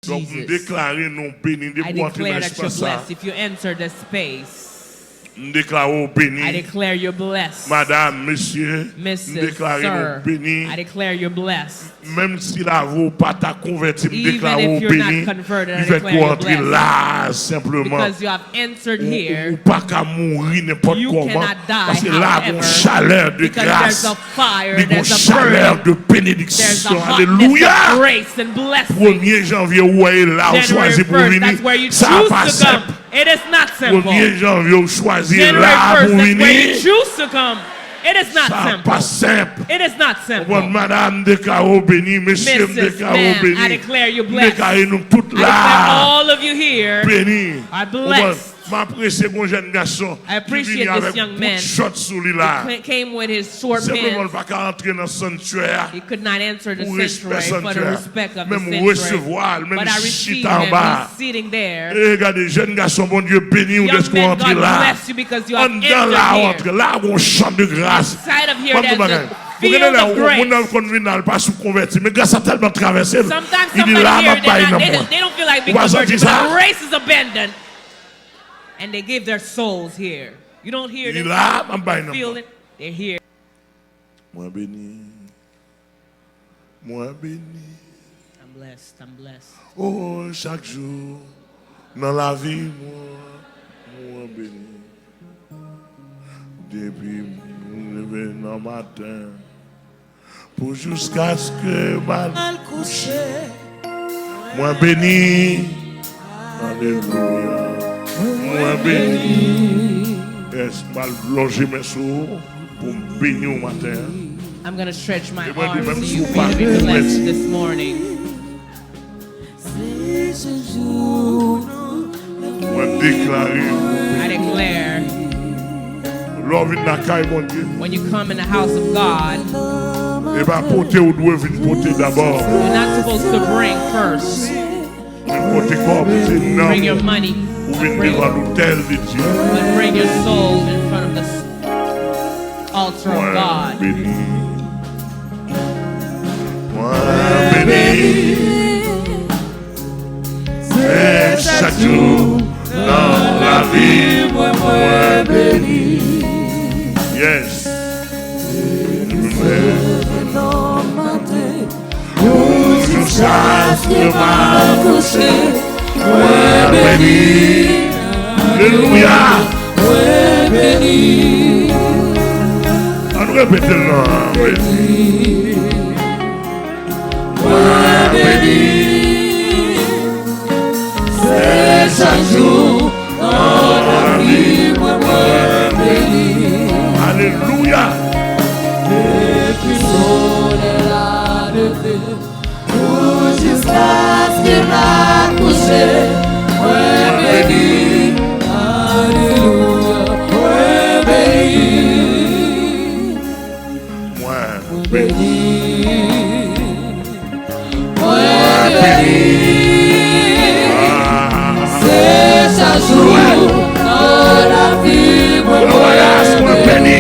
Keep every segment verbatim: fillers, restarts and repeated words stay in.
Donk, m deklare nou beni depi w antre nan espas sa. If you enter this space, m deklare w beni. I declare you blessed. Madam, mesye, m deklare nou beni. I declare you blessed. Menm si lavi w pa ta konvèti, m deklare w beni. Li fèk ou antre la senpleman. Because you have entered here. Ou, ou pa ka mouri nenpòt kòman. Paske la gon chalè de gras. Li gon chalè de benediksyon. Alelouya! Premye janvye ou wè e la ou chwazi pou vini. Sa pa senp. Premye janvye ou chwazi e la pou vini. Sa pa senp. Konprann, madanm, m deklare w beni, mesye, m deklare w beni. M deklare nou tout la beni. Konprann? M apresye gon jèn gason ki vini avèk bout chòt sou li la. Senpleman, l pa ka antre nan santyè a pou respè santyè a. Menm resevwa l, menm chita anba a. E gade, jèn gason, Bondye beni w dèske w antre la. Anndan la, w antre la, gon chan de gras. Ban m di w bagay. Ou gen de lè, yon moun nan konn vin la, l pa sou konvèti, men gras la tèlman travèse l, li di, "La, m ap bay nanm mwen." Ou pa santi sa? And they give their souls here. You don't hear them feel it? They're here. Mwen beni. Mwen beni. I'm blessed. I'm blessed. Oh, chak jou nan lavi mwen, mwen beni. Depi m leve nan maten, pou jiskaske m al kouche. Mwen beni. Alelouya. Mwen beni. Yes, m al lonje men sou ou pou m beni w maten an. I'm gonna stretch my arms to you for you to be blessed this morning. Mwen deklare. I declare. Lè w vin lakay Bondye, when you come in the house of God, e pa pote ou dwe vin pote dabò. You're not supposed to bring first. Vin pote kòb, se nanm ou vin devan lotèl de Dye. But bring your soul in front of the s- altar of God. Mwen beni. Mwen beni. Se chak jou nan lavi mwen, mwen beni. Yes. Depi m leve nan maten pou jiskaske m al kouche, mwen beni. Alelouya. Mwen beni. Ann repete l non. Mwen beni. Se chak jou nan lavi mwen, mwen beni. Alelouya. Depi solèy la leve pou jiskaske l al kouche, mwen beni. Alelouya, mwen beni. Mwen beni. Mwen beni. Se chak jou nan lavi mwen, mwen beni.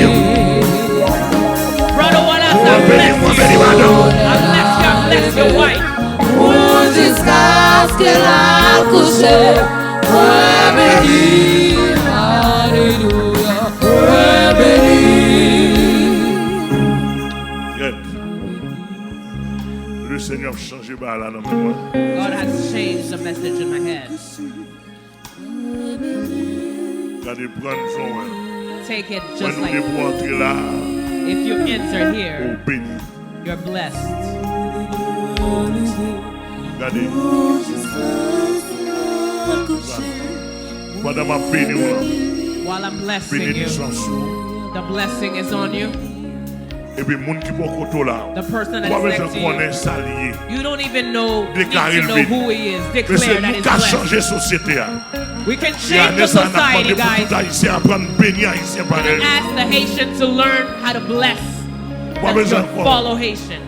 Brother Wallace, I bless you, I bless your wife. Pou jiskaske l al kouche, mwen beni. Alelouya, mwen beni. Yes. Le Seigneur ap chanje bagay la nan men mwen. God has changed the message in my head. Gade, pran l jan w wè. Take it just like, mwen, nou depi w antre la, if you enter here, ou beni. You're blessed. Gade. Pandan m ap beni w lan, while I'm blessing you, benediksyon sou ou. The blessing is on you. Epi moun ki bò kote w la, ou pa bezwen konnen sa l ye. You don't even know, need to know who he is. Deklare that he's blessed. Mesye, nou ka chanje sosyete a. We can change the society, guys. E ane sa a, n ap mande pou tout Ayisyen aprann beni Ayisyen parèy nou. We can ask the Haitian to learn how to bless, to follow Haitian.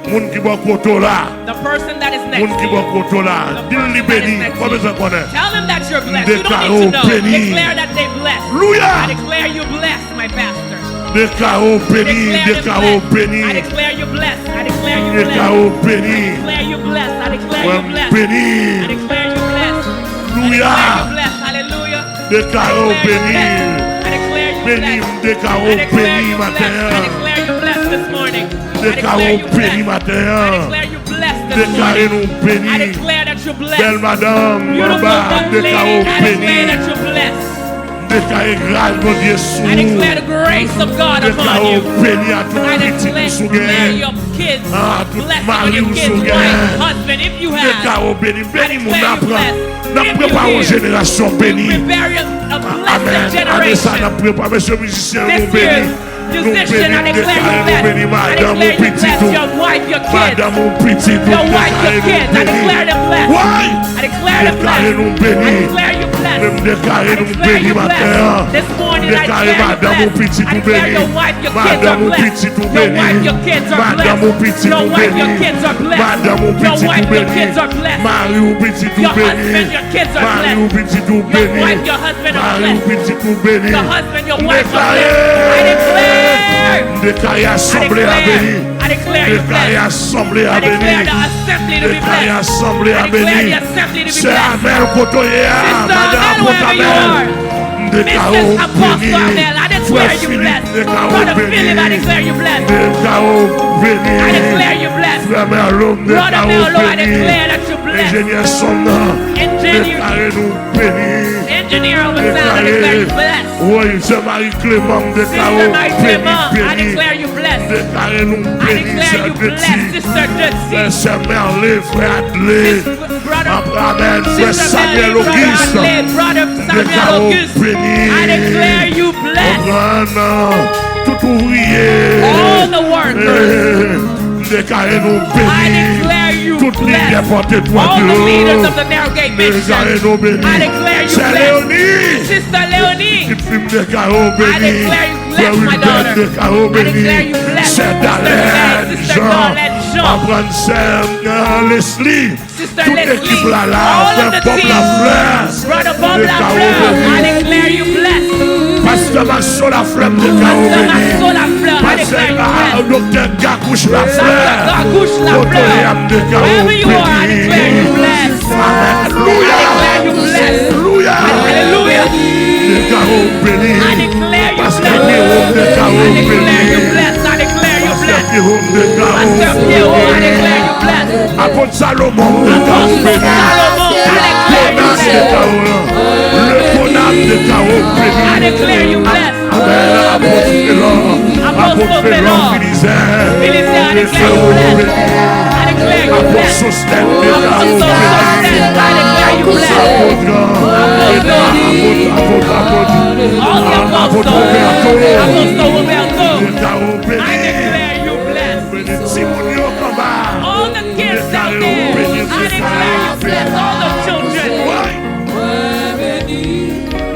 Moun ki bò kote w la. The person that is next to you. Moun ki bò kote w la. Di l li beni. Ou pa bezwen konnen. Tell them that you're blessed. You don't need to know. Declare that they're blessed. Alelouya. I declare you blessed, my pastor. Deklare w beni, deklare w beni. I declare you blessed. I declare you blessed. Deklare w beni. I declare you blessed. I declare you blessed. beni. I declare you blessed. I Aleluya. Declare you blessed. Hallelujah. Deklare w beni. I declare you blessed. Beni, m deklare w beni maten an. I declare you blessed. I declare you blessed this morning. I Deklare declare w you beni blessed. Maten I an. Declare you blessed this Deklare morning. Nou beni. I declare that you're blessed. Bèl madanm, Beautiful anba, young deklare lady, w I beni. Declare that you're blessed. Deklare gras Bondye sou I ou. Declare the grace of God upon Deklare you. W beni a tout I pitit ou declare sou gen. Your kids, A tout blessing on mari your ou kids, sou gen. Wife, husband, if you have. Deklare w beni, I beni moun declare you aprann. Blessed. N ap If you prepare yon give, jenerasyon you beni. Prepare a blessed Amèn. Ane sa, generation. N ap prepare mesye mizisyen yo This nou beni. Year, Nou musician, I beni, declare you deklare nou blessed. Beni, I madanm ou declare you pitit blessed. Ou. Your wife, your kids. Madanm ou pitit ou, Your wife, your deklare nou kids. I beni. Declare them blessed. Why? I declare them Deklare blessed. Nou beni. I declare you blessed. Menm deklare nou beni maten an. This morning I declare you blessed. Deklare madanm ou pitit ou beni. I declare your wife, your kids are blessed. Madanm ou pitit ou beni. Your wife, your kids are blessed. Madanm ou pitit ou beni. Your wife, your kids are blessed. Mari ou pitit ou beni. Your husband, your kids are blessed. Mari ou pitit ou beni. Your wife, your husband are blessed. Mari ou pitit ou beni. Your husband, your wife are blessed. I declare. M deklare asanble a beni. I declare you blessed. Deklare asanble a beni. I declare the assembly to be blessed. Deklare asanble a beni. I declare the assembly to be blessed. Sè Amèl, kote w ye a, Sister Amèl, wherever you are. M deklare w beni. Missus Apostle Amèl, I declare you blessed. Frè Philippe, m deklare w beni. Brother Philip, I declare you blessed. M deklare w beni. I declare you blessed. Frè Merlot, m deklare w beni. Brother Merlot, I declare that you're blessed. Enjenyè son nan, m deklare nou beni. Engineer of the sound, I declare you blessed. Woy, sè Marie Clément, m deklare w beni, beni. Sister Marie Clément, I declare you blessed. Deklare nou beni, sè Deti. I declare you blessed, Sister Deti. Frè Merle, frè Adlé. Amèn. Frè Samuel Auguste, m deklare w beni. I declare you blessed. Tout ouvriye. All the workers. Eh, m deklare nou beni. I declare you blessed. Tout lidè pòt etwat yo. All the leaders of the narrow gate mission. M deklare nou beni. I declare you blessed. Sè Leoni. Sister Leoni. Pitit fi m deklare w beni. I declare you blessed, my daughter. Frè Wilbert deklare w beni. I declare you blessed. Sè Darlène Jean. Sister Darlène Jean. Aprann sè, euh, Leslie. Sister Leslie, tout ekip la la, all of the team. Frè Bob Lafleur, Brother Bob Lafleur, I declare you blessed. Pastè Maxo Lafleur, m deklare w beni. Pastor Maxo Lafleur, I declare you blessed. Pastè, ah, Doktè Gagouche Lafleur, Doctor Gagouche Lafleur, kote w ye a, m deklare w beni. Wherever you are, I declare you blessed. Alelouya. I declare you blessed. Alelouya. Hallelujah. M deklare w beni. I declare you blessed. Pastè Pierrot, m deklare w beni. I declare you blessed. I declare you blessed. Pastè Pierrot, m deklare w beni. Pastor Pierrot, I declare you blessed. Apot Salomon, m deklare w beni. Apot Salomon, I declare you blessed. Kona, m deklare w beni. Le Kona, m deklare w beni. I declare you blessed. Amèn. Apot Felon, Apot Felon, Felon, Filizè, Filizè, I declare you blessed. I declare you blessed. Apot Sostèn, m deklare w beni. Apot Sostèn, I declare you blessed. Apot, apot, apot, apot. All the apostles. Apot Roberto, Apot Roberto, m deklare w beni. I declare you blessed. Beni timoun yo anba. All the kids out there, I declare you blessed. All the children. Mwen beni,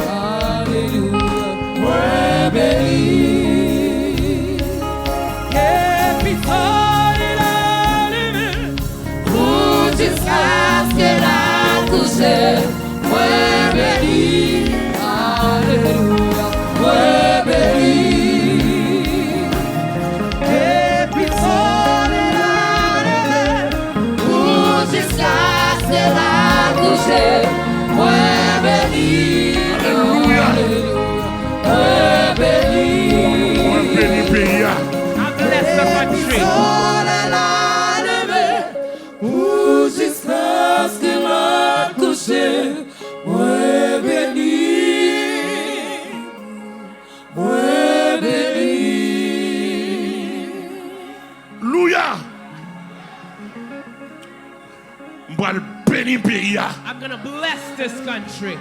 alelouya, mwen beni. Depi solèy la leve, pou jiskaske l al kouche, mwen beni, alelouya, mwen beni. Depi solèy la leve, pou jiskaske l al kouche, mwen beni, alelouya, mwen beni. Mwen beni peyi a. I bless the country. Depi solèy la leve, pou jiskaske l al kouche, mwen beni, mwen beni. Louya! M pral beni peyi a. I'm gonna bless this country.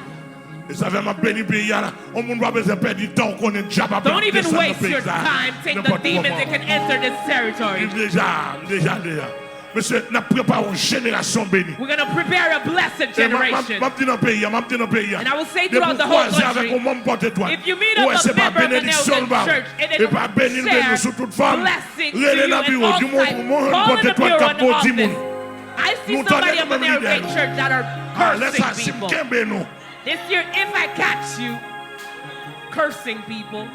E sa fè m ap beni peyi a la. Yon moun pa bezwen pèdi tan w konnen dyab ap desann nan peyi sa. Don't even waste your time. Take the demons. Nenpòt kòman. They can enter this territory. M deja, m deja, deja. Mesye, n ap prepare yon jenerasyon beni. We're gonna prepare a blessed generation. E m ap, m ap, m ap di nan peyi a, m ap di nan peyi a. And I will say throughout the whole country, depi w kwaze avèk yon manm pòt etwat, if you meet up a member of the Nelson Church and it is shared, ou wè se pa benediksyon l ba w, epi a beni l beni w sou tout fòm, rele nan biwo, di mwen, mwen jwenn pòt etwat k ap modi moun. I see somebody up in the Narrow Gate Church that are cursing people. Lè sa, si m kenbe nou. This year, if I catch you cursing people.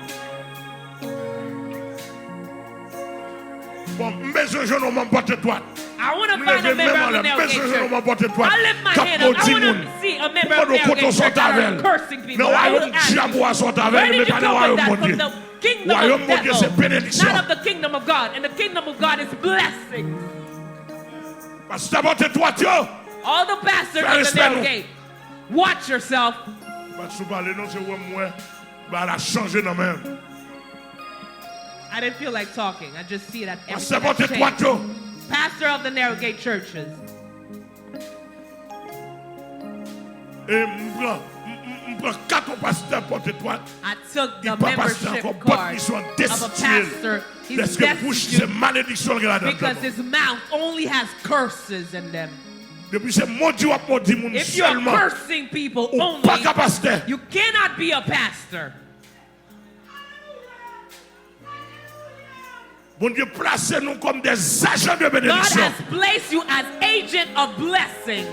Bon, m bezwen jwenn yon manm pòt etwat. I want to find a member of the Narrow Gate Church. I'll lift my hand up. I want to see a member of the Narrow Gate Church that are cursing people. I will ask you, where did you come with that? From the kingdom of the devil, not of the kingdom of God. And the kingdom of God is blessing. Pastè pòtè dwat yo. All the pastors of the Narrow Gate, watch yourself. Pastè pale non, se wè m wè. Bagay la chanje nan men. I didn't feel like talking. I just see it at everything has changed. Pastè pòtè dwat yo. Pastor of the Narrow Gate churches. E m pran, m, m, m pran katon pastè pòtè dwat. I took the membership card of a pastor. He's destitute because his mouth only has curses in them. Depi se modi w ap modi moun sèlman, ou pa ka pastè. If you're cursing people only, you cannot be a pastor. Bondye plase nou kòm des agents de bénédiction. God has placed you as agent of blessing.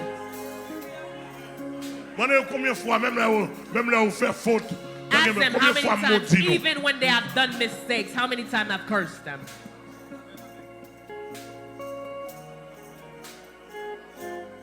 Mande yo konbyen fwa, menm lè ou, menm lè ou fè fot, konbyen fwa m modi nou. Ask them how many times, even when they have done mistakes, how many times I've cursed them.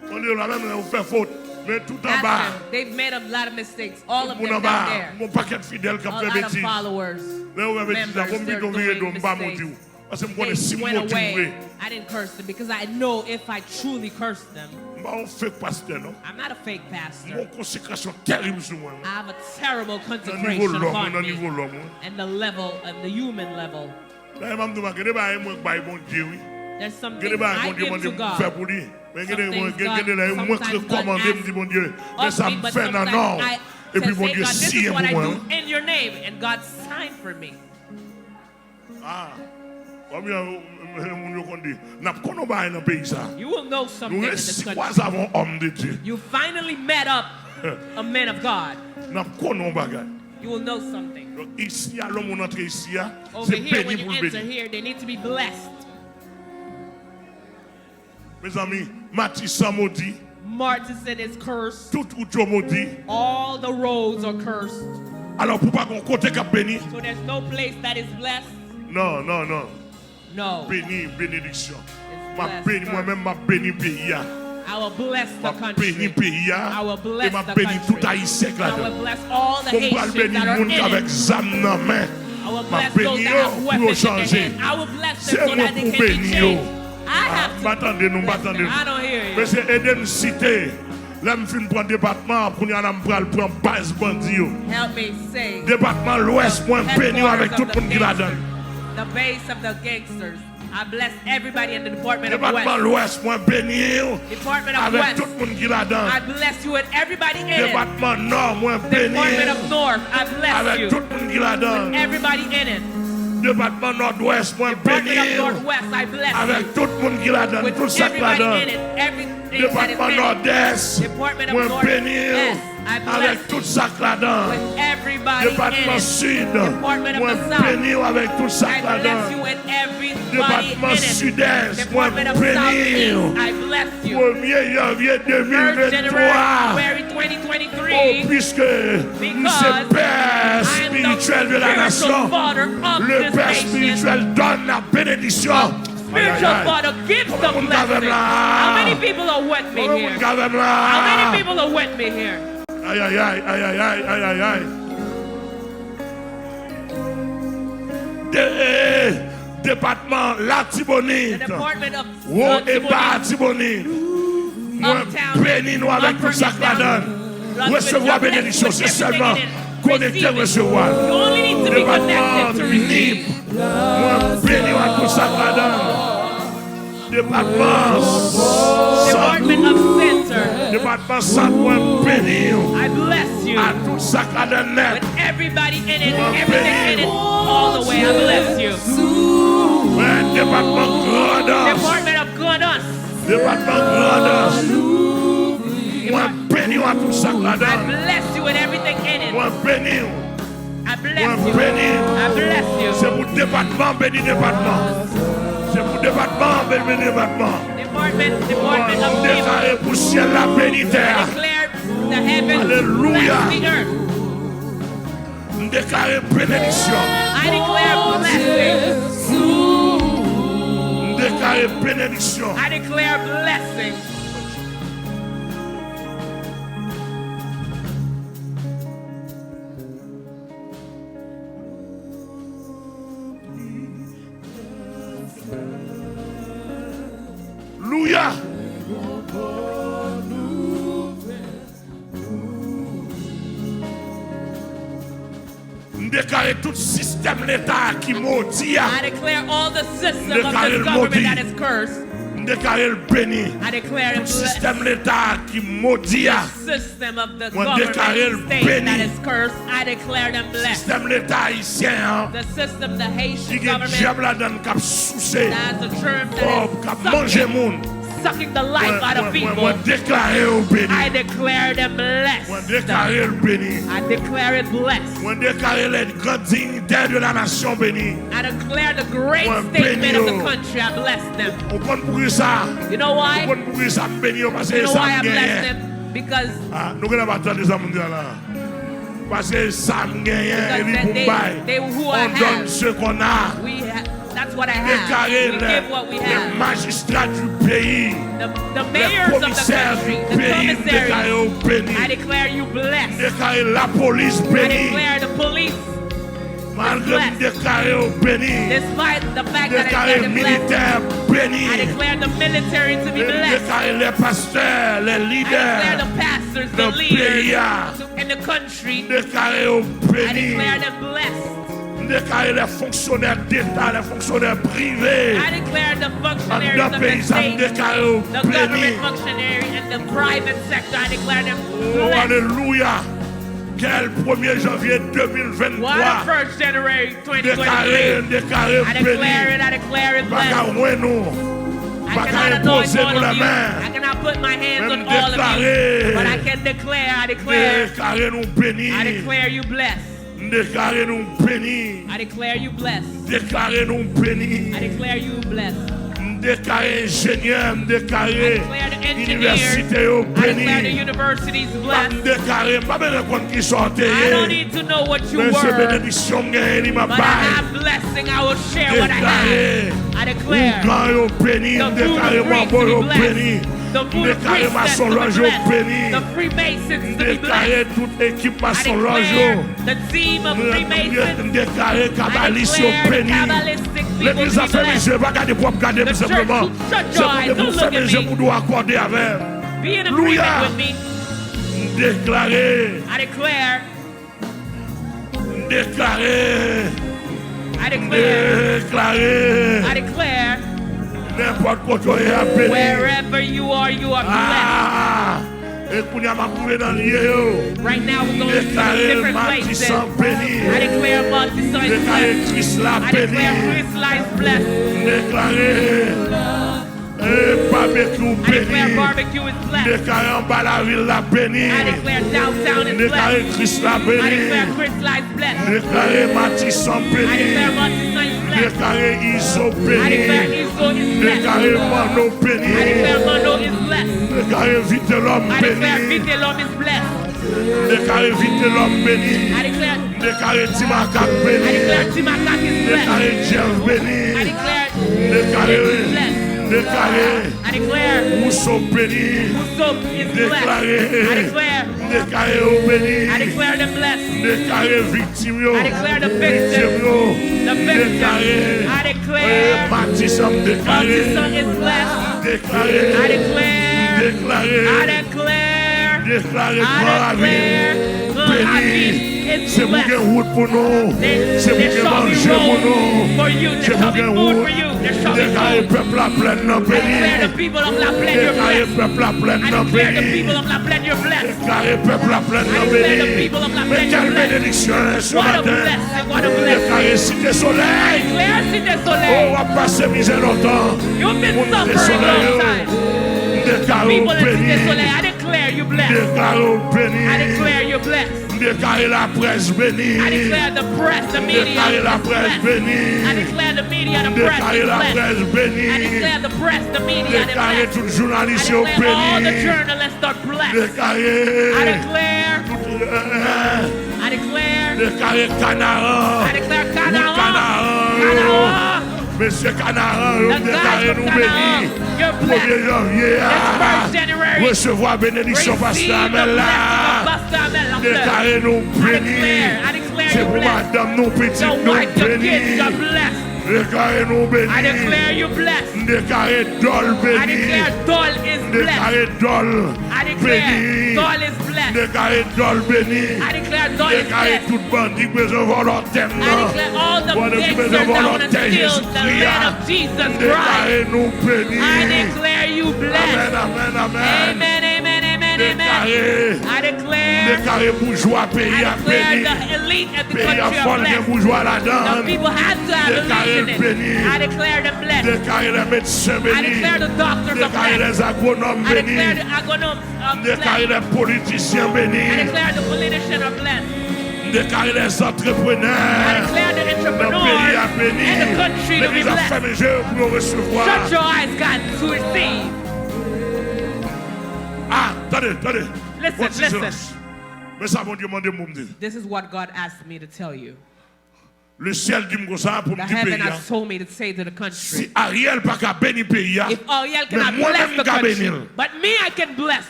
Mande yo la menm lè ou fè fot, men tout anba. Ask them. They've made a lot of mistakes. All of them down there. Tout moun anba, m gon pakèt fidèl k ap fè betiz. A lot of followers, members, they're doing mistakes. Lè ou fè betiz la, konbyen tan w vire do, m pa modi w. Paske m konnen si m moti w vre. They went away. I didn't curse them because I know if I truly curse them, m pa yon fake pastè non. I'm not a fake pastor. M gon konsekrasyon tèrib sou mwen wi. I have a terrible consecration upon me. Nan nivo lòm wi, nan nivo lòm wi. And the level, and the human level. Dayè m ap di w, gen de bagay mwen k bay Bondye wi. Gen de bagay Bondye mande m pou m fè pou li. Men gen de, gen, gen de lè mwen k rekòmande m di Bondye, men sa m fè nan non w. Epi Bondye siyen pou mwen wi. Ah, konbyen moun yo konn di, n ap konn yon bagay nan peyi sa. Nou resi kwaze avè yon homme de Dieu. You finally met up a man of God. N ap konn yon bagay. You will know something. Donk, isi a, lè moun antre isi a, se beni pou l beni. Over here, when you enter here, they need to be blessed. Mezanmi, Matisan modi. Martison is cursed. Tout wout yo modi. All the roads are cursed. Alò, pou pa gon kote k ap beni. So there's no place that is blessed. Non, non, non. No. Beni, benediksyon. M ap beni, mwen menm, m ap beni peyi a. I will bless the country. M ap beni peyi a. I will bless the country. E m ap beni tout Ayisyen k ladan l. I will bless all the Haitians that are in it. Bon, m pral beni moun k avèk zam nan men. I will bless those that have weapons in their hand. M ap beni yo pou yo chanje. I will bless them so that they can be changed. Se mwen pou beni yo. I have to bless them. I don't hear you. Mesye, ede m site. Lè m fin pran depatman, kounye a la m pral pran baz bandi yo. Help me say the headquarters of the gangsters, the base of the gangsters. Depatman Lwès, mwen beni w avèk tout moun ki ladan l. I bless everybody in the Department of West. Depatman Lwès, mwen beni w avèk tout moun ki ladan l. Department of West, I bless you and everybody in it. Depatman Nò, mwen beni w avèk tout moun ki ladan l. Department of North, I bless you with everybody in it. Depatman Nòdwès, mwen beni w avèk tout moun ki ladan l, tout sa k ladan l. Department of Northwest, I bless you with everybody in it, everything that is in it. Depatman Nòdès, mwen beni w avèk tout sa k ladan l. Department of South, I bless you with everybody in it. Department of South, I bless you with everybody in it. Department of South, I bless you with everybody in it. Departman Sidès, mwen beni w. Premye janvye de mil venntwa. First January twenty twenty-three. Oh, puisque m se père spirituel de la nation, le père spirituel donne la bénédiction. Spiritual father gives the blessing. Konbyen moun k avè m la? How many people are with me here? Konbyen moun k avè m la? How many people are with me here? Ayayay, ayayay, ayayay. De, eh, depatman Latibonit. The department of Wo e ba Latibonit. Mwen beni nou avèk tout sa k ladan l. Resevwa benediksyon, se sèlman konekte resevwa l. Depatman Nip, mwen beni w ak tout sa k ladan l. Depatman Sant, depatman Sant, mwen beni w ak tout sa k ladan l nèt. Mwen beni w. Mwen depatman Grandans. Depatman Grandans. Mwen beni w ak tout sa k ladan l. Mwen beni w. Mwen beni w. Se pou depatman beni depatman. Se pou depatman beni depatman. M deklare pou syèl la beni tè a. Alelouya. M deklare benediksyon. I declare blessing. M deklare E benediksyon. I declare blessing. Louya. M deklare tout sistèm leta ki modi a. I declare all the M system of deklare the l government modi. That is cursed. M deklare l beni. I declare Tout it sistèm blessed. leta ki modi a. System of the Mwen deklare l government state that beni. Is cursed. I declare them blessed. Sistèm leta ayisyen an The system, the ki Haitian gen dyab government, ladan l k ap souse that has a germ kòb, k ap that manje is moun. Sucking the life out of Mwen, people. Mwen deklare yo beni. I declare them Mwen blessed. Deklare l beni. I declare it blessed. Mwen deklare les grands dignitaires de la nation beni. I declare the great Mwen beni statesmen of the yo. Country. I bless them. Ou konn poukisa? You know why? Ou konn poukisa m beni yo? Paske You e know sa why I m bless genyen. Them? Because Ah, nou gen pa tande sa moun di a la. Paske e sa m genyen, e Because li pou m bay. They, they who I On donne have. Ce qu'on a. We ha- that's what I Deklare have. We les, give what we les have. Magistrats du pays, The, the les mayors of the commissaires country, du the pays, m deklare yo commissaries, beni. I declare you blessed. Deklare lapolis I beni. Declare the police Malgre m blessed. Deklare yo beni. Despite the fact that I Deklare declare them blessed, militè beni. I declare the military to be M blessed. Deklare les pasteurs, les I declare leaders the pastors, the nan peyi leaders a. to, in the country. M Deklare yo I beni. Declare them blessed. M deklare les fonctionnaires d'État, les fonctionnaires privés. I declare the functionaries Anndan of the peyi sa, m state, deklare yo the beni. Government functionary, and the private sector. I declare them Oh, blessed. Alelouya. Kè l premye janvye de mil venntwa. What a first January Deklare, twenty twenty-three. deklare I declare beni. It, I declare it M pa ka blessed. Wè nou. M I pa ka cannot anoint Enpoze all nou of you. lanmen. I cannot put my hands Men on m all of you. Deklare. But I can declare, I declare. Deklare nou beni. I declare you blessed. M deklare nou beni. I declare you blessed. Deklare nou beni. I declare you blessed. M deklare enjenyè, m deklare I declare the engineers. Inivèsite yo I declare the beni. Universities M blessed. Deklare, m pa bezwen konn ki sa w te I don't ye. Need to know what you Men se were, benediksyon m genyen li m ap But I bay. Have blessing. I will share what I Deklare. Have. I declare. Ougan yo beni, m deklare mabo yo beni. M deklare masonlòj yo beni. M deklare tout ekip masonlòj yo. The team of Freemasons. M deklare kabalis yo beni. Legliz la fèmen je, pa gade pou w ap gade m senpleman. Se pou depi w fèmen je pou nou akòde avè m. Louya. M deklare. M deklare. M deklare. Nenpòt kote w ye a beni. Ah! E kounye a m ap rive nan lye yo. M deklare Matisan beni. M deklare Krisla beni. M deklare e Babekyou beni. M deklare anba lavil la beni. M deklare Krisla beni. M deklare Matisan beni. M deklare Izo beni. M deklare Manno beni. M deklare Vitelòm beni. M deklare Vitelòm beni. M deklare Ti Makak beni. M deklare Jeff beni. M deklare, m deklare Wouso beni. M deklare M deklare yo beni. M deklare viktim yo. Viktim yo. M deklare. Matisan, m deklare. M deklare. M deklare. M deklare Gran Ravin beni. Se pou gen wout pou nou. Se pou gen manje pou nou. Se pou gen wout. M deklare pèp Laplèn nan beni. M deklare pèp Laplèn nan beni. Deklare pèp Laplèn nan beni. Men kèl benediksyon se maten. M deklare Site Solèy. O, w ap pase mizè lontan. Moun Site Solèy yo. M deklare w beni. M deklare w beni. M deklare laprès beni. M deklare laprès beni. M deklare laprès beni. M deklare tout jounalis yo beni. M deklare tout, m deklare Kanaran. Tout Kanaran yo. Mesye Kanaran yo, m deklare nou beni. Premye janvye a, resevwa benediksyon pastè Amèl la. M deklare nou beni. Se pou madanm nou, pitit nou beni. M deklare nou beni. M deklare Dòl beni. M deklare Dòl beni. M deklare Dòl beni. M deklare tout bandi k bezwen vòlò tè m nan. Bandi ki bezwen vòlò tè Jezikri a. M deklare nou beni. Amèn, amèn, amèn. M deklare, m deklare boujwa peyi a beni. Peyi a fò l gen boujwa ladan l. M deklare l beni. M deklare lè medsen beni. M deklare lè agwonòm beni. M deklare lè politisyen beni. M deklare lè zantreprenè nan peyi a beni. Legliz ap fèmen je yo pou yo resevwa. Ah, tande, tande. Fò ti silans. Men sa Bondye mande m pou m di. This is what God asked me to tell you. Lesyèl di m konsa pou m di peyi a, si Ariel pa ka beni peyi a, men mwen menm m ka beni l.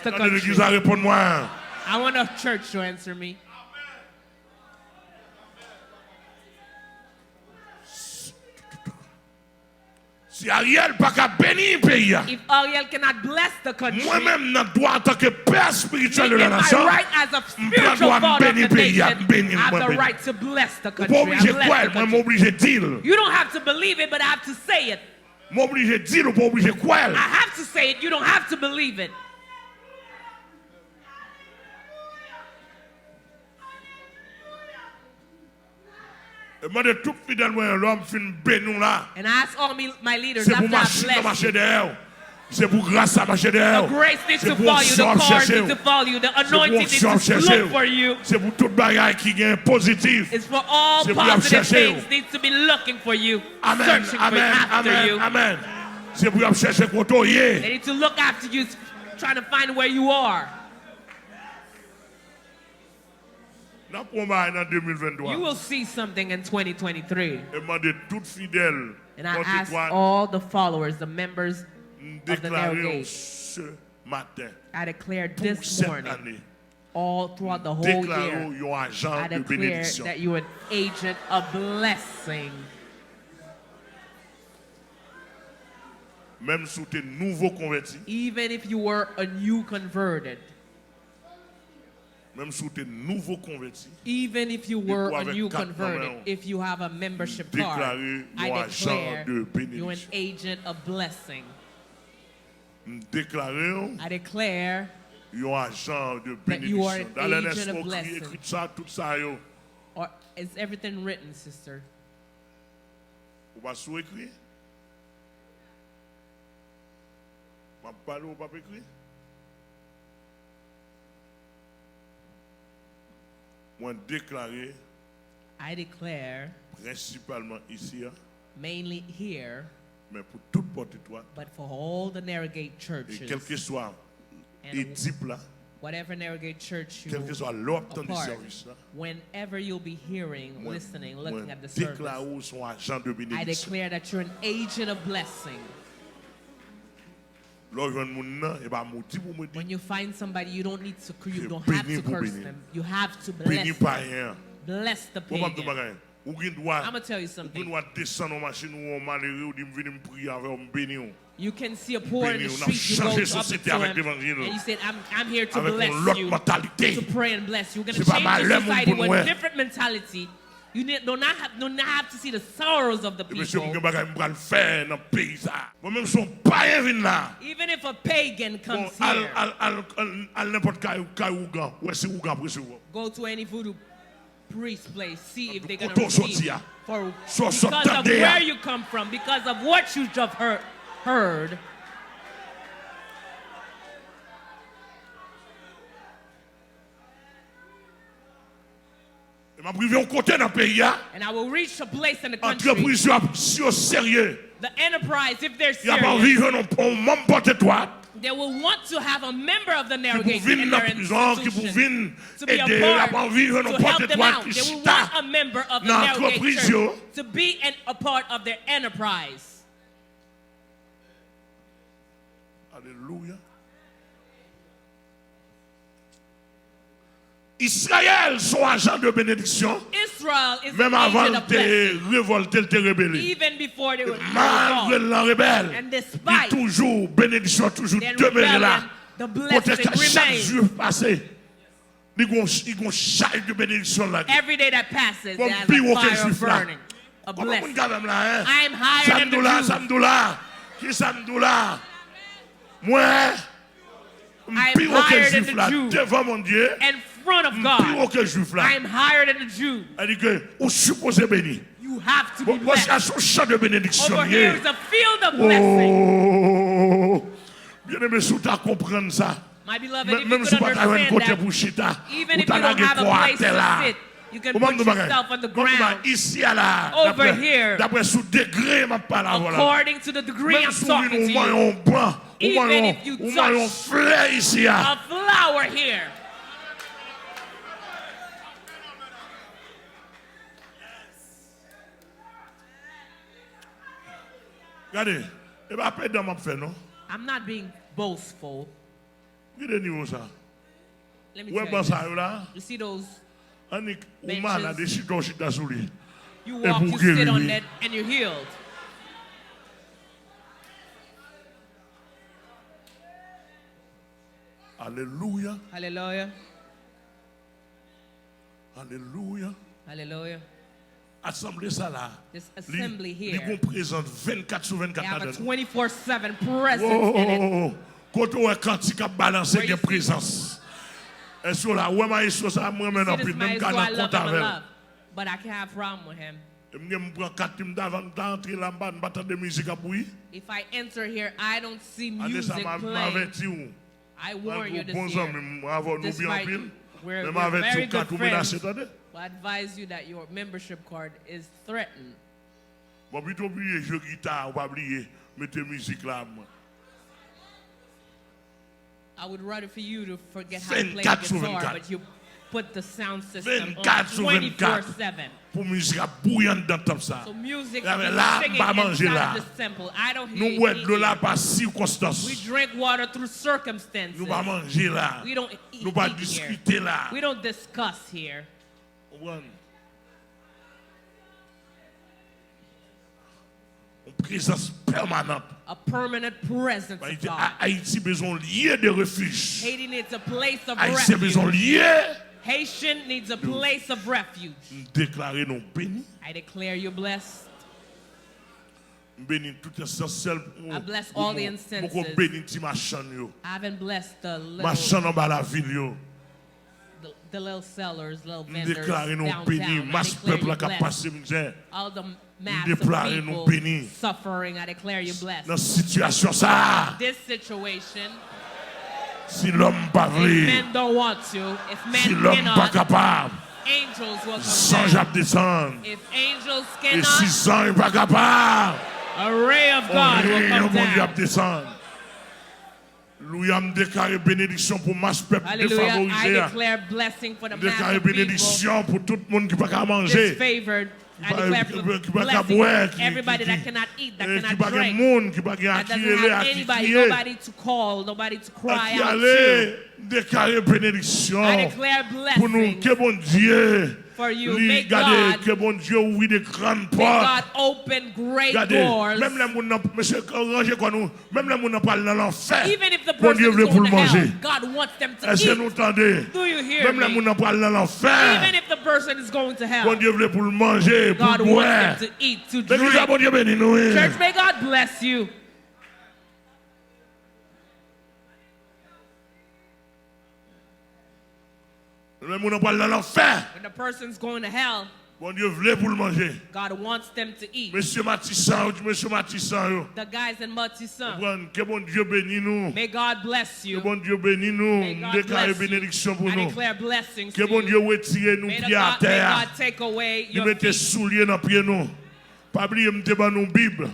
Tande legliz la reponn mwen. I want a church to answer me. Si Ariel pa ka beni peyi a, mwen menm nan dwa antanke pè espirityèl de la nasyon, m pran dwa m beni peyi a, m beni l, mwen beni. Ou pa oblije kwè l, mwen m oblije di l. M oblije di l, ou pa oblije kwè l. E mande tout fidèl mwen yo, lè m fin beni w la, se pou machin nan mache dèyè w. Se pou gras la mache dèyè w. Se pou onksyon ap chèche w. Se pou onksyon ap chèche w. Se pou tout bagay ki gen pozitif. Se pou y ap chèche w. Amèn, amèn, amèn, amèn. Se pou y ap chèche kote w ye. N ap pran yon bagay nan de mil venntwa. E mande tout fidèl Pòtoprè, m deklare w se maten, pou sèt ane, m deklare w yon ajan de benediksyon. Menm si w te nouvo konvèti, menm si w te nouvo konvèti, depi w avèk kat nan men w, m deklare yon ajan de benediksyon. M deklare w yon ajan de benediksyon. Dalè, lèske w ekri, ekri sa, tout sa yo. Ou pa sou ekri? M ap pale, ou p ap ekri? Mwen deklare, prensipalman isi a, men pou tout Pòtoprè, e kèlkeswa Edip la, kèlkeswa lè w ap tande sèvis la, mwen deklare w se yon ajan de benediksyon. Lè w jwenn moun nan, e pa modi pou modi. Se beni pou beni. Beni payen an. Bon, m ap di w yon bagay. Ou gen dwa, ou gen dwa desann yon machin ou yon malere, ou di, "M vini, m priye avè w, m beni w." M beni w. N ap chanje sosyete avèk levanjil. Avèk yon lòt mantalite. Se pa malè moun pou n wè. E mesye, m gen bagay m pral fè nan peyi sa a. Mwen menm, si yon payen vin la, al, al, al, al, al nenpòt kay, kay ougan, wè si ougan ap resevwa w. Kote w soti a, sa w sot tande a. E m ap rive yon kote nan peyi a, antrepriz yo ap, si yo serye, y ap anvi jwenn yon, yon manm Pòtoprè They will want to have a member of the narrow gate in their institution to be a part, to help them out. They will want a member of the narrow gate church to be an, a part of their enterprise. Alelouya. Israël se yon ajan de benediksyon. Menm avan l te revòlte, l te rebele. E malgre l nan rebèl, li toujou, benediksyon toujou demere la. Kote ke chak Jwif pase, li gon, li gon chay de benediksyon l lage. Bon, m pi wo ke Jwif la. Konbyen moun k avè m la, en? Sa m di w la, sa m di w la. Kisa m di w la? Mwen, m pi wo ke Jwif la devan Bondye. M pi wo ke Jwif la. Sa di ke ou sipoze beni. Bon, se yon chan de benediksyon li ye. Oh, byeneme, si w ta konprann sa, menm si w pa ta jwenn kote pou w chita, ou ta lage kò w atè la. Ou konprann yon bagay? Isi a la, daprè sou degre m ap pale avè w la, menm si w vin ou manyen yon ban, ou manyen yon flè isi a. Gade, e pa pedan m ap fè non. Gade nivo sa. Ou wè ban sa yo la? Annik ou malad e chita w chita sou li. Epi w geri wi. Alelouya. Alelouya. Asanble sa la, li, li gon prezans vennkat sou vennkat ladan l. Wo, kote w wè kantik ap balanse gen prezans. Èske w la? Ou wè mayestwo sa a, m renmen l anpil, men m ka nan kont avè l. E m gen, m pran kat li, m ta, m ta antre la, m pa, m pa tande mizik ap bouyi. Ane sa, m avèti w. Malgre w bon zanmi m, mwen avè w nou byen anpil, men m avèti w, kat ou menase, tande. Bon, pito w bliye jwe gita a, ou pa bliye mete mizik la. Vennkat sou vennkat. Vennkat sou vennkat pou mizik ap bouyi anndan tanp sa a. E avè la, m pa manje la. Nou bwè dlo la pa sikonstans. Nou pa manje la. Nou pa diskite la. Konprann? Yon prezans pèmanan. Ayiti bezwen yon lye de refij. Ayisyen bezwen yon lye. M deklare nou beni. M beni tout enstansèl. M poko beni ti machann yo. Machann anba lavil yo. M deklare nou beni, mas pèp la k ap pase mizè. M deklare nou beni. Nan sitiyasyon sa a, si lòm pa vle, si lòm pa kapab, zanj ap desann. E si zanj pa kapab, yon rey Bondye ap desann. Alelouya, m deklare benediksyon pou mas pèp defavorize a. M deklare benediksyon pou tout moun ki pa ka manje, ki pa, ki pa ka bwè, ki, ki, ki, eh, ki pa gen moun, ki pa gen a ki rele, a ki kriye. A ki ale, m deklare benediksyon pou nou. Ke Bondye, li gade, ke Bondye ouvri de grann pòt. Gade, menm lè moun nan, mesye, ranje kò nou. Menm lè moun nan pral nan lanfè, Bondye vle pou l manje. Èske nou tande? Menm lè moun nan pral nan lanfè, Bondye vle pou l manje, pou l bwè. Legliz la, Bondye beni nou, wi. Lè moun nan pral nan lanfè, Bondye vle pou l manje. Mesye Matisan yo, ti mesye Matisan yo. Konprann, ke Bondye beni nou. Ke Bondye beni nou. M deklare benediksyon pou nou. Ke Bondye retire nou pye atè a. Li mete soulye nan pye nou. Pa bliye, m te ban nou Bib.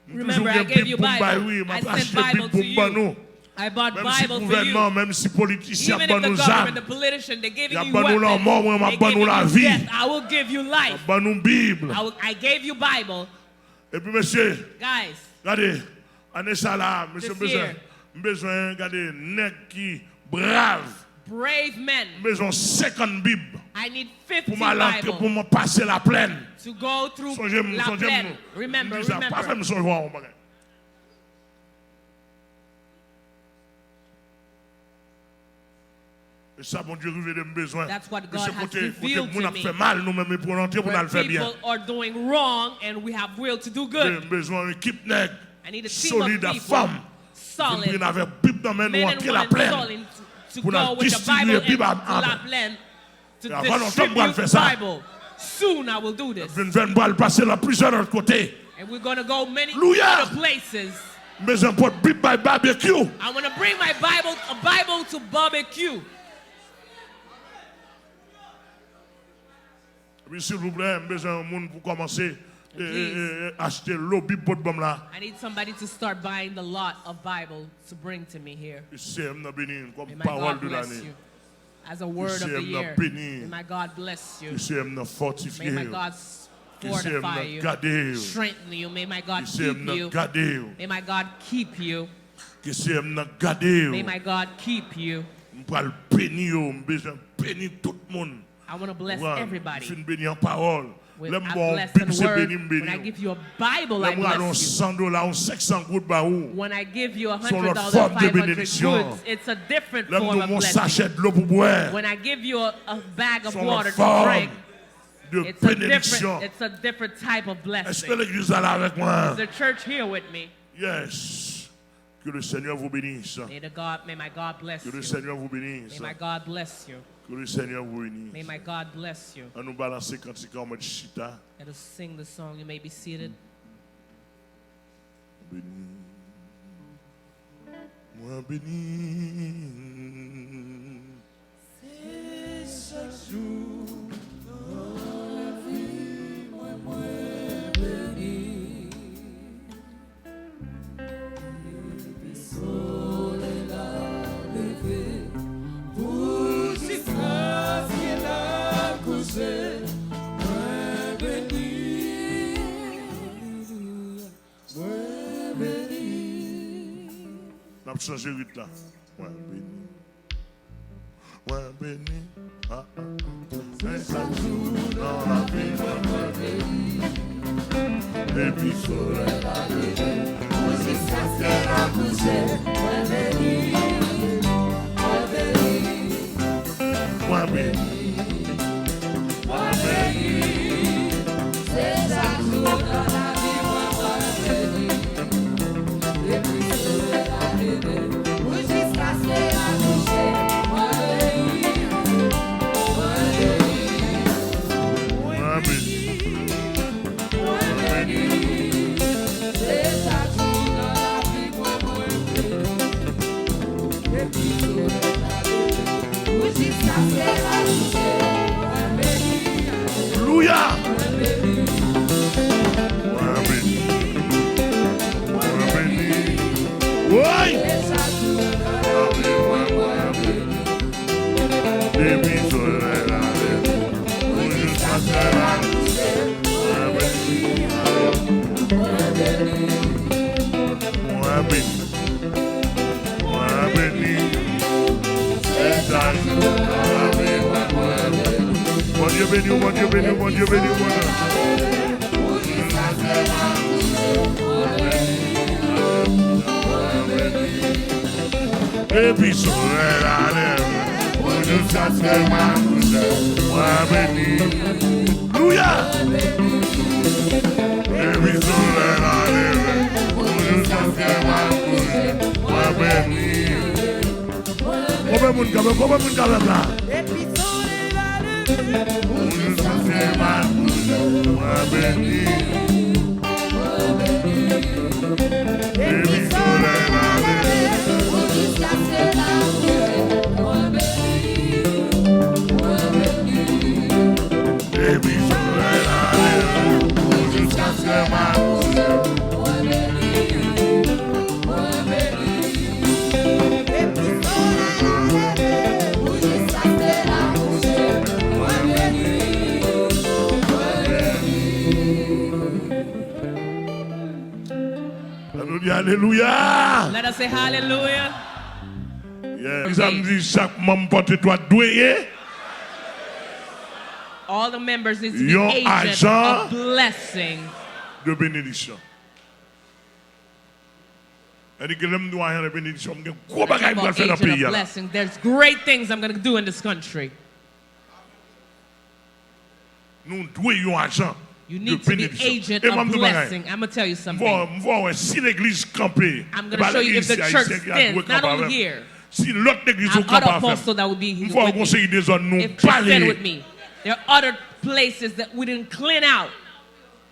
M toujou gen Bib pou m bay, wi, m ap achte Bib pou m ban nou. I bought Bible for you. Menm si gouvènman, menm si politisyen ap ban nou zam, y ap ban nou lanmò, mwen, m ap ban nou lavi. M ap ban nou Bib. I will, I gave you Bible. Epi, mesye, gade, ane sa la, mesye, m bezwen, m bezwen, gade, nèg ki brav. Brave men. M bezwen senkant Bib pou m al antre, pou m pase Laplèn. To go through Laplèn. Sonje m, sonje m, m di sa, pa fè m sonje yon bagay. E sa Bondye revele m bezwen. Mesye, kote, kote moun ap fè mal, nou menm, epi nou antre pou n al fè byen. Where people are doing wrong and we have will to do good. M bezwen yon ekip nèg solid ak fanm ki vin avèk Bib nan men nou antre Laplèn pou n al distribye Bib a, a, to distribute Bible. Soon I will do this. Vin fè n pral pase nan plizyè lòt kote. And we're gonna go many other places. M bezwen pot Bib bay Barbecue. I wanna bring my Bible, a Bible to Barbecue. Epi, silvouplè, m bezwen yon moun pou kòmanse, e, e, e, e, achte lo Bib pot ban m la. I need somebody to start buying the lot of Bible to bring to me here. Ke Senyè m nan beni n kòm pawòl de lane. As a word of the year. May my God bless you. Ke Senyè m nan fòtifye w. May my God fortify you. Strengthen you. May my God keep you. May my God keep you. Ke Senyè m nan gade w. May my God keep you. M pral beni yo, m bezwen beni tout moun. I wanna bless everybody. M fin beni an pawòl. Lè m ba w Bib, se beni m beni w. When I give you a Bible, I bless you. Lè m rale yon san dola, yon senk san goud ba ou, se yon lòt fòm de benediksyon. When I give you a hundred dollars, five hundred goods, it's a different form of blessing. Lè m di w yon sachè dlo pou bwè, se yon lòt fòm de benediksyon. It's a different type of blessing. Èske legliz la la avèk mwen? Is the church here with me? Yes. Que le Seigneur vous bénisse. May the God, may my God bless you. Que le Seigneur vous bénisse. May my God bless you. Que le Seigneur vous bénisse. May my God bless you. An nou balanse kantik la, ou mèt chita. Let us sing the song. You may be seated. Beni. Mwen beni. Se chak jou nan lavi mwen, mwen beni. Depi solèy la leve pou jiska syèl la kouche, mwen beni. Mwen beni. N ap chanje rit la. Mwen beni. Mwen beni. Ah, ah, ah. Men chak jou nan lavi mwen, mwen beni. Depi solèy la leve pou jiska syèl la kouche, mwen beni. Mwen beni. Mwen beni. Mwen beni. Se chak jou nan lavi mwen, mwen beni. Depi solèy la leve pou jiskaske l kouche, mwen beni. Mwen beni. Mwen beni. Mwen beni. Se chak jou nan lavi mwen, mwen beni. Depi solèy la leve pou jiskaske l kouche, mwen beni. Alelouya. Mwen beni. Mwen beni. Woy. Depi solèy la leve pou jiskaske l kouche, mwen beni. Mwen beni. Mwen beni. Se chak jou nan lavi mwen, mwen beni. Bondye beni w, Bondye beni w, Bondye beni w, Bondye. Depi solèy la leve pou jiskaske m al kouche, mwen beni. Alelouya! Depi solèy la leve pou jiskaske m al kouche, mwen beni. Konbyen moun k avè m? Konbyen moun k avè m la? Depi solèy la leve pou jiskaske m al kouche, mwen beni. Depi solèy la leve pou jiskaske l kouche, mwen beni, mwen beni. Depi solèy la leve pou jiskaske m al kouche, mwen beni, mwen beni. Alelouya! Let us say hallelujah. Legliz la di chak manm pòtre twa dwe ye All the members need to be yon agent ajan of blessing. de benediksyon. Èdi ke lè m di w ajan de benediksyon, m gen gwo bagay m pral fè nan Agent of peyi a. Blessing. There's great things I'm going to do in this country. Nou dwe yon ajan You de need to be benediksyon. Agent E m ap of di w bagay. Blessing. I'm going to tell you M vwa something. M vwa wè si legliz kanpe. I'm E going to pa show you if legliz the isi a, church isi a ki a dwe stands, not kanpe only avè m. Here. Si lòt legliz Our yo kanpe other avè m. apostle that will be M here vwa yon with me. konsèy de zòn nou If Christian pale. With me, there are other places that we didn't clean out.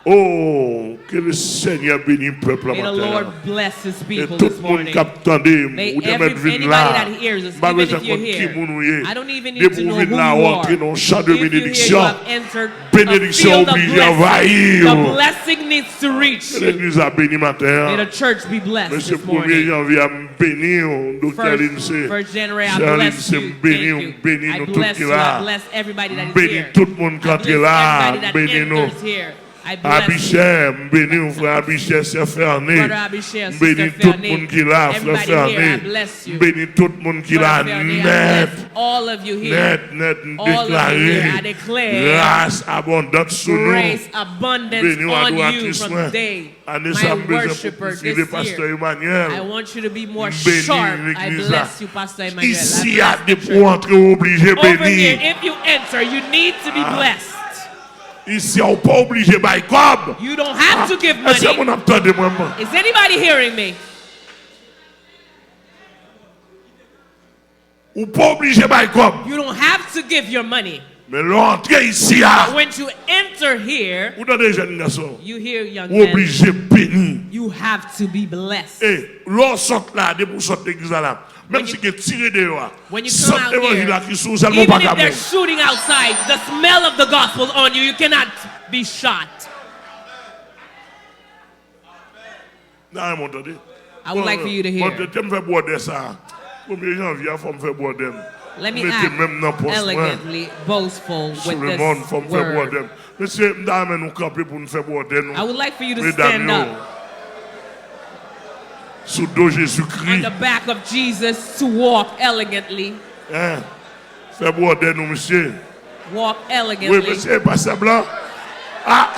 Oh, ke le Senyè beni pèp la May the maten an. Lord bless His E people tout this moun morning. k ap tande m, May ou te every, mèt vin anybody la. That hears us, M pa even bezwen if you're konn ki here, moun ou ye. I don't even need to Depi ou know vin who la, you ou are. antre nan yon chan de If you're here, you benediksyon. Have entered a Benediksyon field of oblije anvayi blessing. The ou. Blessing needs to reach Ke you. legliz la beni maten May an. The church be blessed Mesye, this premye morning. Janvye a, m beni w, Doktè First, Lindsay. First January, I Sè bless Lindsay, you. M beni w, Thank m beni you. I nou tout bless ki you. la. I bless everybody that M is beni here. Tout moun k I antre bless la, everybody m that beni nou. Enters here. I bless you. Abichè, m beni w, frè Abichè, sè Fène. Brother Abichè, M beni Sister tout Fène. Moun ki la, frè Everybody here, I Fène. Bless you. M beni tout moun ki la Brother Fène, I nèt. Bless all of you here. Nèt, nèt, m All of you here, I deklare declare gras abondant sou nou. Grace abundance Beni w, on you adoratris from mwen. Today. Ane sa, My m bezwen worshipper pou this pifile, Pastè Year. Emmanuel. I want you to be more M beni sharp. I legliz la. Bless you, Pastor Emmanuel. I Isi a, bless the depi ou church. Antre, ou oblije Over here, beni. If you enter, you need to be Ah. Blessed. Isi a, ou pa oblije bay kòb. You don't have to give Èske money. Moun ap tande mwen? Mwen. Is anybody hearing me? Ou pa oblije bay kòb. You don't have to give your money. Men lè w antre isi a, But when you enter here, ou tande jèn gason, you hear young ou men, oblije beni. You have to be blessed. E lè w sot la, depi w sot legliz la la, menm When you- si gen tire deyò a, When you come sant out evanjil la here, ki sou ou sèlman ou Even pa ka if they're bon. Shooting outside, the smell of the gospel on you, you cannot be shot. Nan renmen w tande. I would like for you to hear. Bon, te m fè bwòdè sa. Premye janvye a, fò m fè bwòdè m. Let me Mete act menm nan pòs mwen. Elegantly boastful Sou with le mond, fò m this fè word. Bwòdè m. Mesye, m ta renmen nou kanpe pou n fè bwòdè nou. I would like for you to Medam stand yo. Up. Sou do Jezikri. On the back of Jesus to walk elegantly. Hein? Fè bwòdè nou, mesye. Walk Wi, elegantly. Mesye, pastè blan. Ah!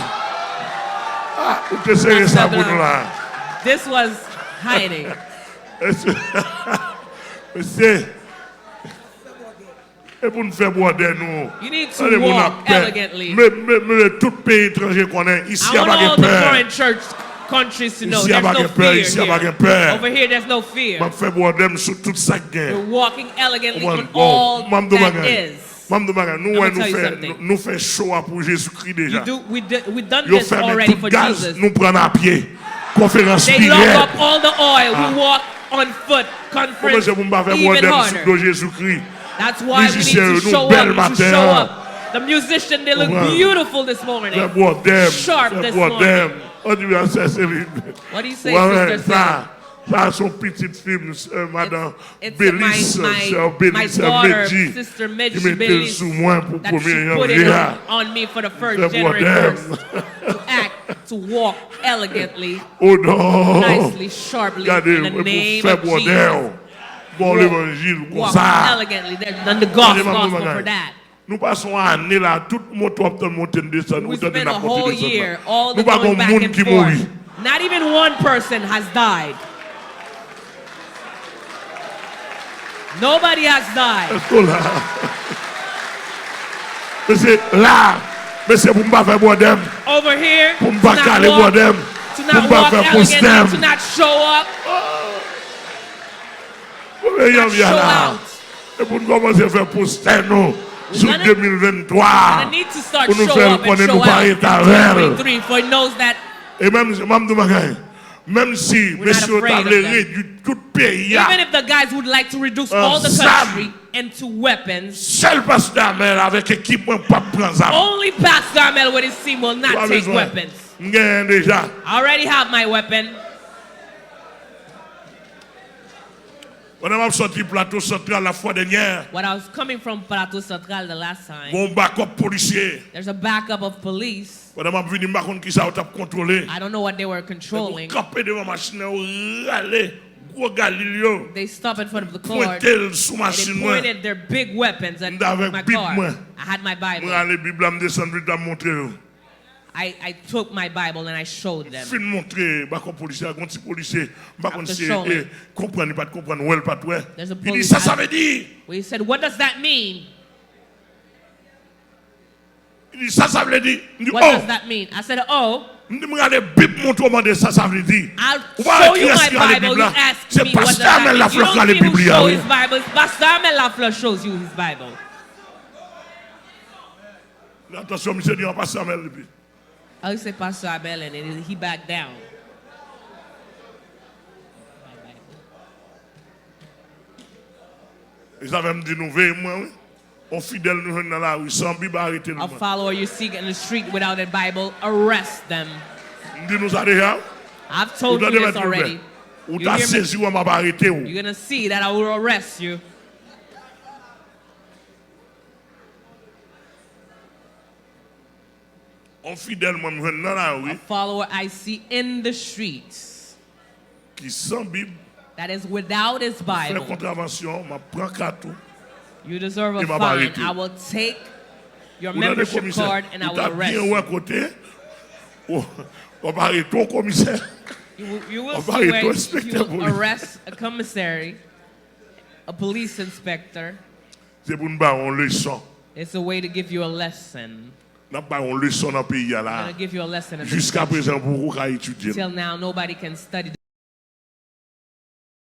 Ah, ou te sere sa pou nou la. This was hiding. Mesye, e pou n fè bwòdè nou. You need to Tande moun walk ap pè. Elegantly. Men, men, men tout peyi etranje konnen, isi I a want pa all gen the pè. Foreign church countries to know Isi a there's pa no gen pè, fear isi a pa here. Gen pè. Over here, there's no fear. M ap fè bwòdè m sou tout sa k gen. You're walking elegantly Ou on konprann? all Bon, m ap di w that bagay. Is. M ap di w bagay. Nou wè I'ma nou tell you fè, something. Nou, nou fè show a pou Jezikri You deja. Do, we, did, we done Yo this fèmen already tout for gaz, Jesus. Nou pran n a pye. Konferans They pi lock rèd. Up all the oil. Ah. We walk on foot. Kòman Conference se pou m pa fè even bwòdè m sou harder. Do Jezikri? That's why we need Mizisyen yo, to Nou show bèl up, to maten show an. Up. The musician, they look Konprann? Beautiful this morning. Fè bwòdè m. Sharp Fè this bwòdè morning. M. An di m a sè Selin. What do you say, Wè, Sister sa, Selin? Sa se yon pitit fi m, sè madan It's Belis, my, sè my, my Belis, sè daughter, Medji, Sister ki Medji mete l Belis, sou mwen pou that she premye put it janvye a. On, on me for the first Fè January bwòdè m. First to act, to walk elegantly, O non. Nicely, sharply, Gade, in the e pou name fè of bwòdè w. Jesus. Bon levanjil Walk konsa. Elegantly. There's none the gospel, gospel for that. Nou pase yon ane la, tout moto ap tann monte n desann, We ou tande spent a n ap monte whole desann year, la. All the Nou pa going gon back moun and ki mouri. Forth. Not even one person has died. Nobody has died. Èske w la? Mesye, la, mesye, pou m pa fè bwòdè m. Over here, Pou m pa kale bwòdè m. Pou m pa fè poustè m. To not show up. Premye janvye a la. E pou n kòmanse fè poustè nou sou de mil venntwa. Pou nou fè l konnen nou pa rete avè l. E menm, m ap di w bagay. Menm si mesye yo ta vle redui tout peyi a. Even if the guys would like to reduce all the country into weapons. Sèl Pastè Amèl avèk ekip mwen p ap pran zam. Only Pastor Amel with his team will not take weapons. M genyen deja. I already have my weapon. Pandan m ap soti Plato Santral lafwa dènyè, When I was coming from Plateau Central the last time, gon bakòp polisye. There's a backup of police. Pandan m ap vini, m pa konn kisa yo t ap kontwole. I don't know what they were Men yo controlling. Kanpe devan machin nan, yo rale gwo galil yo. They stopped in front of the car Pwente l sou and machin they mwen. Pointed their big weapons at M t avèk my Bib car. Mwen. I had my Mwen Bible. Ale Bib la, m desann vit la, m montre yo. I, I took my Bible and I showed them. Fin montre bakòp polisye a, gon ti polisye, m pa konn After si showing. E konprann li pa t konprann, wè l pa t wè. There's a Li di, police "Sa sa I- vle di?" We said, "What does that mean? Li di, "Sa sa vle di?" M di, What "Oh!" Does that mean?" I said, "Oh." M di, "M rale Bib mwen, ou mande sa sa vle di." I'll Ou pa show wè you kiyès my ki rale Bible. Bib You la? Ask Se me what does pastè Amèl that mean. You Laflò ki don't rale see who Bib li a, show wi. His Bible. It's Pastor Amel Lafleur shows you his Bible. Atansyon, misye di an pastè Amèl epi. I would say Pastor Amel and then he backed down. E sa fè m di nou, veye mwen, wi. On fidèl nou jwenn nan lari, san Bib, arete l A mwen. Follower you see in the street without a Bible, arrest them. M di nou sa deja. I've Ou told you tande this mèt Bib already. Ou You ta hear me? Sezi wè m ap arete ou. You're gonna see that I will arrest you. On fidèl mwen m jwenn nan A lari follower I see in the streets ki san Bib, that is without his fè Bible. Kontravansyon, m ap pran kat ou. You deserve a E m ap fine. Arete. I will take your Ou tande membership komisè? Card and I Ou will ta arrest byen you. Wè kote ou, w ap arete yon komisè. You will, you will Ap see arete where yon if enspektè you polis. Arrest a commissary, a police inspector. Se pou n ba yon leson. It's a way to give you a lesson. N ap ba yon leson nan peyi a I'm la. Gonna give you a lesson in this Jiska country. Prezan, pou ou ka etidye l. Till now, nobody can study